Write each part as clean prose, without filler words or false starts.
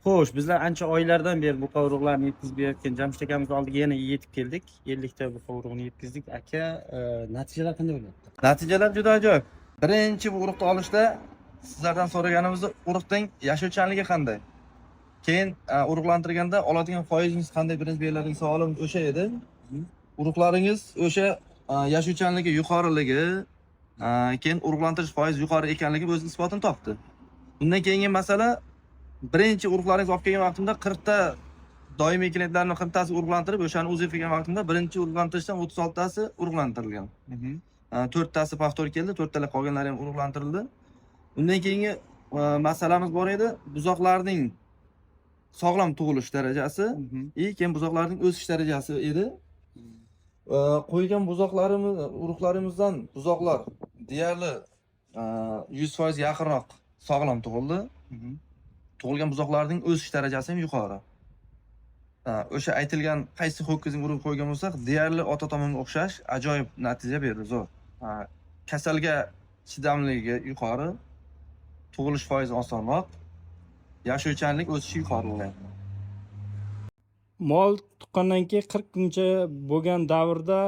Xo'sh, bizlar ancha oylardan beri buqa urug'larini yetkazib berayotgan Jamshid akamiz oldiga yana yetib keldik. 50 ta buqa urug'ini yetkazdik. Aka, natijalar qanday bo'lyapti? Natijalar juda ajoyib. Birinchi bu urug'ni olishda sizlardan so'raganimizda urug'ning yashovchanligi qanday? Keyin urug'lantirganda oladigan foizingiz qanday, birinchi beriladigan savolimiz o'sha edi. Urug'laringiz o'sha yashovchanligi yuqoriligi, keyin urug'lantirish foizi yuqori ekanligi o'z isbotini topdi. Undan keyingi masala, birinchi urug'laringizni olib kelgan vaqtimda 40 ta doimiy klientlarni 40 tasi urug'lantirib, o'shani o'zi kelgan vaqtimda birinchi urug'lantirishdan 36 tasi urug'lantirilgan. To'rttasi повтор keldi, to'rttala qolganlari ham urug'lantirildi. Undan keyingi masalamiz bor edi, buzoqlarning sog'lom tug'ilish darajasi и keyin buzoqlarning o'sish darajasi edi. Qo'ygan buzoqlarimiz, urug'larimizdan buzoqlar deyarli 100% yaqinroq sog'lom tug'ildi. Tug'ilgan buzoqlarning o'sish darajasi ham yuqori. O'sha aytilgan qaysi ho'kizning urug' qo'ygan bo'lsak, deyarli ota tomonga o'xshash ajoyib natija berdi, zo'r. Kasalga chidamligi yuqori, tug'ilish foizi osonroq, yashovchanlik, o'sishi yuqori bo'lyapti. Mol tuqqandan keyin 40 kuncha bo'lgan davrda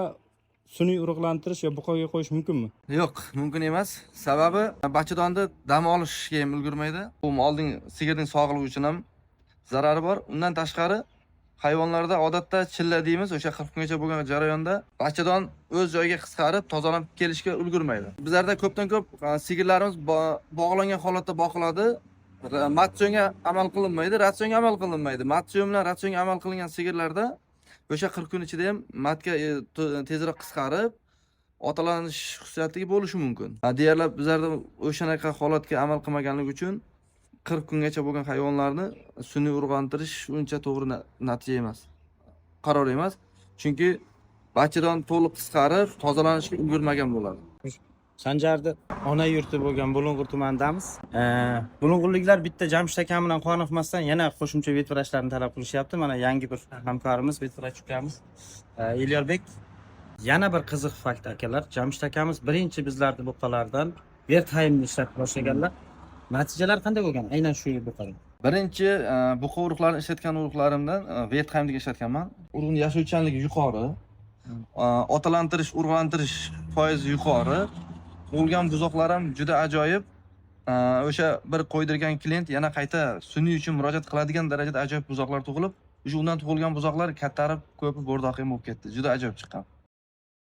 sun'iy urug'lantirish yo buqaga qo'yish mumkinmi? Yo'q, mumkin emas. Sababi bachadonda dam olishga ham ulgurmaydi. Bu molning, sigirning sog'lig'i uchun ham zarari bor. Undan tashqari, hayvonlarda odatda chilla deymiz, o'sha 40 kungacha bo'lgan jarayonda bachadon o'z joyiga qisqarib, tozalanib kelishga ulgurmaydi. Bizlarda ko'pdan ko'p sigirlarimiz bog'langan holatda boqiladi. Matsionga amal qilinmaydi, ratsionga amal qilinmaydi. Matsion bilan ratsionga amal qilingan sigirlarda o'sha 40 kun ichida ham матка tezroq qisqarib, otalanish xususiyatiga bo'lishi mumkin. Deyarli bizlarda o'shanaqa holatga amal qilmaganligi uchun 40 kungacha bo'lgan hayvonlarni sun'iy urug'lantirish uncha to'g'ri natija emas. Qaror emas. Chunki bachadon to'liq qisqarib, tozalanishga ulgurmagan bo'ladi. Sanjarni ona yurti bo'lgan Bulung'ur tumanidamiz. Bulung'urliklar bitta Jamshid akam bilan qoniqmasdan yana qo'shimcha vetvrachlarni talab qilishyapti. Mana yangi bir hamkorimiz, vetvrach ukamiz, Elyorbek. Yana bir qiziq fakt, akalar. Jamshid akamiz birinchi bizlarni buqalardan Wertheimni ishlatib boshlaganlar. Natijalar qanday bo'lgan aynan shu buqada? Birinchi buqa urug'larini ishlatgan urug'larimdan Wertheim degan ishlatganman. Urug'ning yashovchanligi yuqori, otalantirish, urug'lantirish foizi yuqori. Tug'ilgan buzoqlar ham juda ajoyib. O'sha bir qo'ydirgan klient yana qayta sun'iy uchun murojaat qiladigan darajada ajoyib buzoqlar tug'ilib, o'sha undan tug'ilgan buzoqlar kattarib, ko'pi bo'rdoq ham bo'lib ketdi. Juda ajoyib chiqqan.